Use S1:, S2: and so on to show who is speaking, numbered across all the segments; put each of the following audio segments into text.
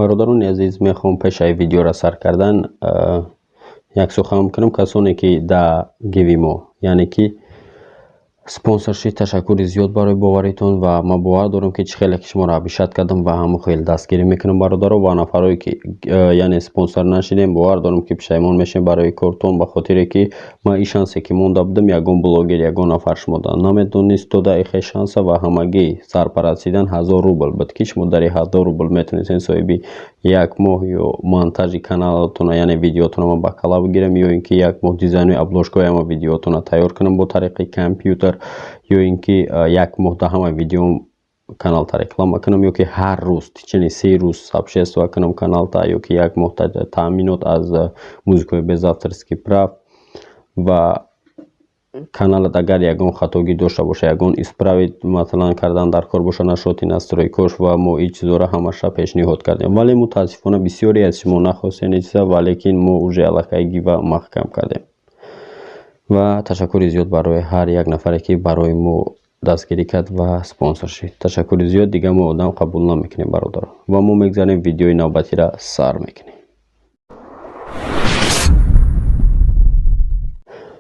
S1: Бародарони азиз, мехоҳам пешаи видеоро сар кардан як сухан кунам. Касоне ки дар гиви мо, яъне ки спонсор шид, ташаккури зиёд барои боваритон. Ва ман бовар дорам, ки чӣ хеле ки шуморо обещать кардам ва ҳамон хел дастгирӣ мекунам, бародаро. Ва нафарое ки яъне спонсор нашидем, бовар дорам, ки пушаймон мешем барои кортон, ба хотире ки ман ин шансе ки монда будам, ягон блогер, ягон нафар шумо наметонист дода ихе шанса. Ва ҳамагӣ сарпарастидан 1000 рубл буд, ки шумо дар 1000 рубл метонистед соҳиби як моҳ ё монтажи каналатона, яъне видеотона ман ба кала бигирам, ё ин ки як моҳ дизайни обложкаҳои ҳама видеотона тайёр кунам бо тариқи компютер, ё ин ки як моҳ да ҳама видеом каналта реклама кунам, ё ки ҳар рӯз течение 3 рӯз сообщество кунам каналта, ё ки як моҳ таъминот аз музикаҳои без авторский прав. Ва каналат агар ягон хатогӣ дошта боша, ягон исправить, масалан, кардан дар кор боша, нашоти настройкош, ва мо ин чизҳоро ҳамаша пешниҳод кардем. Вале мутаассифона бисёре аз шумо нахостем ин чиза. Валекин мо уже аллакай гива маҳкам кардем. Ва ташаккури зиёд барои ҳар як нафаре, ки барои мо дастгирӣ кард ва спонсор шид. Ташаккури зиёд. Дигар мо одам қабул намекунем, бародаро. Ва мо мегзарем, видеои навбатиро сар мекунем.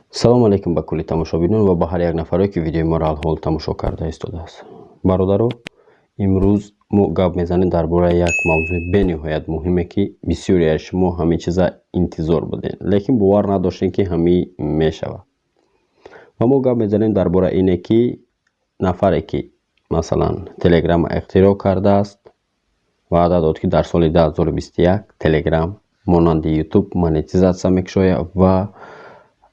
S1: Салому алайкум ба кулли тамошобинон ва ба ҳар як нафаре, ки видеои моро алҳол тамошо карда истодааст. Бародаро, имрӯз мо гап мезанем дар бораи як мавзӯи бениҳоят муҳиме, ки бисёре аз шумо ҳамин чиза интизор будем, лекин бовар надоштем, ки ҳамин мешавад. Ва мо гап мезанем дар бораи ине, ки нафаре ки, масалан, Телеграма ихтироъ кардааст, ваъда дод, ки дар соли 2021 Телеграм монанди Ютуб монетизатсия мекушояд ва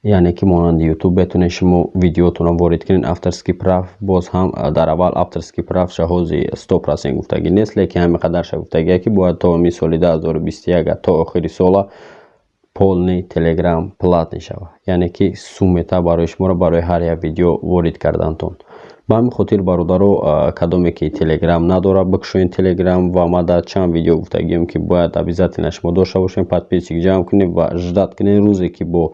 S1: яъне ки монанди Ютуб метавонед шумо видеотонро ворид кунед, авторский прав. Боз ҳам дар аввал авторский прав шаҳози 100% гуфтагӣ нест, лекин ҳамин қадарша гуфтагие, ки бояд то ҳамин соли 2021, то охири сола полный Телеграм платный шавад, яъне ки сумета барои шуморо барои ҳар як видео ворид кардантон. Ба ҳамин хотир, бародаро, кадоме ки Телеграм надорад, бикушоед Телеграм. Ва ман дар чанд видео гуфтагием, ки бояд обязательно шумо дошта бошед, подписчик ҷамъ кунед ва ждать кунед рӯзе, ки бо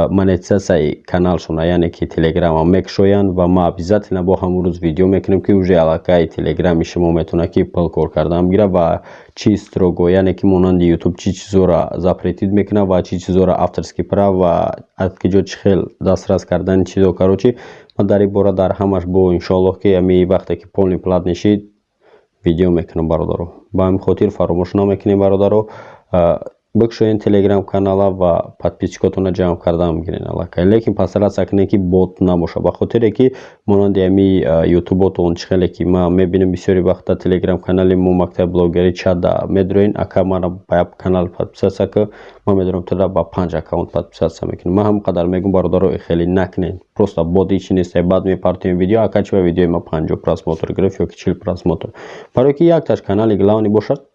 S1: монетизатсияи каналшона, яъне ки Телеграма мекушоянд. Ва ман обязательно бо ҳамон рӯз видео мекунем, ки уже аллакай Телеграми шумо метавонад ки пул кор кардан бигирад ва чӣ строго, яъне ки монанди Ютуб чӣ чизҳоро запретить мекунад ва чӣ чизҳоро авторский прав ва аз киҷо чӣ хел дастрас кардани чизҳо. Короче, ман дар ин бора дар ҳамаш бо, иншоаллоҳ, ки ҳамин вақте ки полный платный шид, видео мекунам, бародаро. Ба ҳамин хотир фаромӯш намекунем, бародаро, бикушоед Телеграм канала ва подписчикотонро ҷамъ кардан бигиред аллакай. Лекин постараться кунед, ки бот набошад, ба хотире ки монанди ҳами ютуботон, чӣ хеле ки ман мебинам, бисёри вақта Телеграм канали мо, Мактаби блогерӣ, чатда медроен: «Ака, мара ба як канал подписаться ку, ман медонам, тура ба панҷ аккаунт подписаться мекунам». Ман ҳамон қадар мегӯм, бародаро, хеле накунед, просто бот ҳичи нест. Баъд мепартоем видео: «Ака, чи ба видеои ман 50 просмотр гирифт ё ки 40 просмотр?» Барое ки якташ канали главный бошад,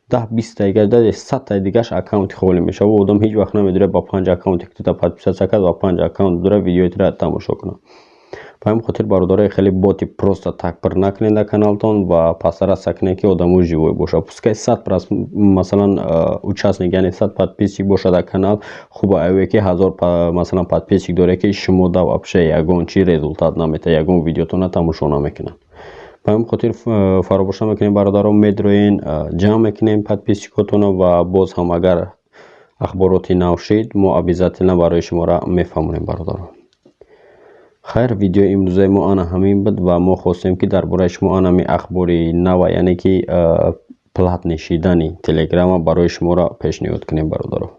S1: 10, 20-таи дигааш, 100-таи дигааш аккаунти холӣ мешавад. Одам ҳеҷ вақт намедонад, ба панҷ аккаунте ки тута подписаться кард, ба панҷ аккаунт дора видеои тура тамошо кунад. Ба ҳамин хотир, бародарои, хеле боти просто так пир накунед дар каналтон ва постараться кунед, ки одамо живой бошад. Пускай 100, масалан, участник, яъне 100 подписчик бошад дар канал, хуб аве ки 1000, масалан, подписчик доре, ки шумо да вообще ягон чи результат наметаҳад, ягон видеотонро тамошо намекунад. Ба ҳамин хотир фаромӯш намекунем, бародарон, медроен, ҷамъ мекунем подписчикотонро. Ва боз ҳам агар ахбороти нав шид, мо обязательно барои шуморо мефаҳмонем, бародарон. Хайр, видеои имрӯзаи мо ана ҳамин буд. Ва мо хостем, ки дар бораи шумо ана ҳамин ахбори нава, яъне ки платный шидани Телеграма, барои шуморо пешниҳод кунем, бародаро.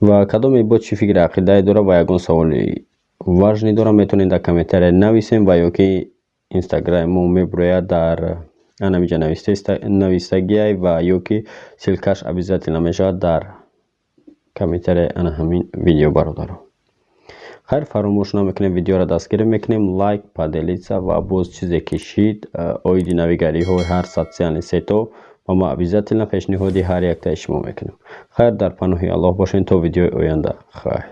S1: Ва кадоме бо чӣ фикри ақидае дорад ва ягон саволи важный дорад, метавонед дар комментария нависем ва ё ки Инстаграми мо мебурояд, дар анамиҷа навистагиай, ва ё ки ссылкаш обязательно мешавад дар комментарияи ана ҳамин видео, бародаро. Хайр, фаромӯш намекунем, видеоро дастгирӣ мекунем, лайк, поделиться. Ва боз чизе ки шид оиди навигариҳои ҳар социальный сетьо, ва ма обязательно пешниҳоди ҳар яктаи шумо мекунем. Хайр, дар паноҳи Аллоҳ бошед то видеои оянда. Хайр.